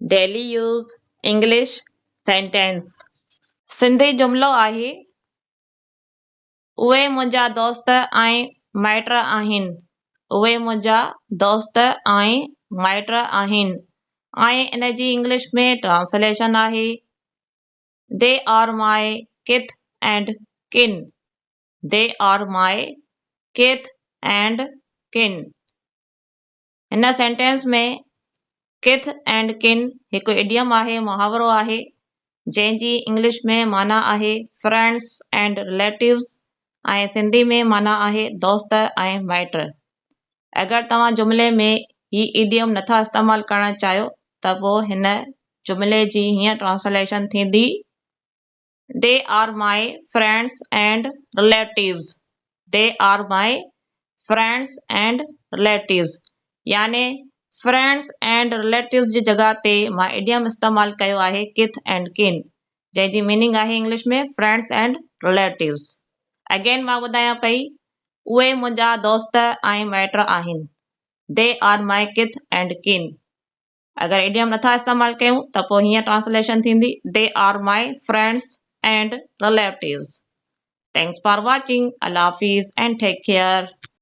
Daily use English sentence. Sindhi جملو آهي، اهي منهنجا دوست ۽ مائٽ آهن. اهي منهنجا دوست ۽ مائٽ آهن ۽ ان جي انگلش ۾ ٽرانسليشن آهي، They are my kith and kin. They are my kith and kin. هن سينٽينس ۾ Kith and Kin هڪ ايڊيم آهي، محاورو آهي، جنهن جي انگلش ۾ معنيٰ آهي Friends and Relatives ۽ Sindhi ۾ معنيٰ آهي دوست ۽ مائٽ. اگر توهان جملي ۾ هي ايڊيم نٿا استعمال ڪرڻ چاهيو ته پوء هن جملي جي هيئن ٽرانسليشن ٿيندي. They are my friends and relatives. They are my friends and relatives. يعني friends and relatives جي جڳهه تي مان ايڊيم استعمال ڪيو آهي kith and kin جنهن جي ميننگ آهي English ۾ friends and relatives. Again مان ٻڌايان پئي اهي منهنجا دوست ۽ مائٽ آهن. They are my kith and kin. اگر ايڊيم نٿا استعمال ڪيون ته پوء هيئن ٽرانسليشن ٿيندي They are my friends and relatives. Thanks for watching. Allah Hafiz and take care.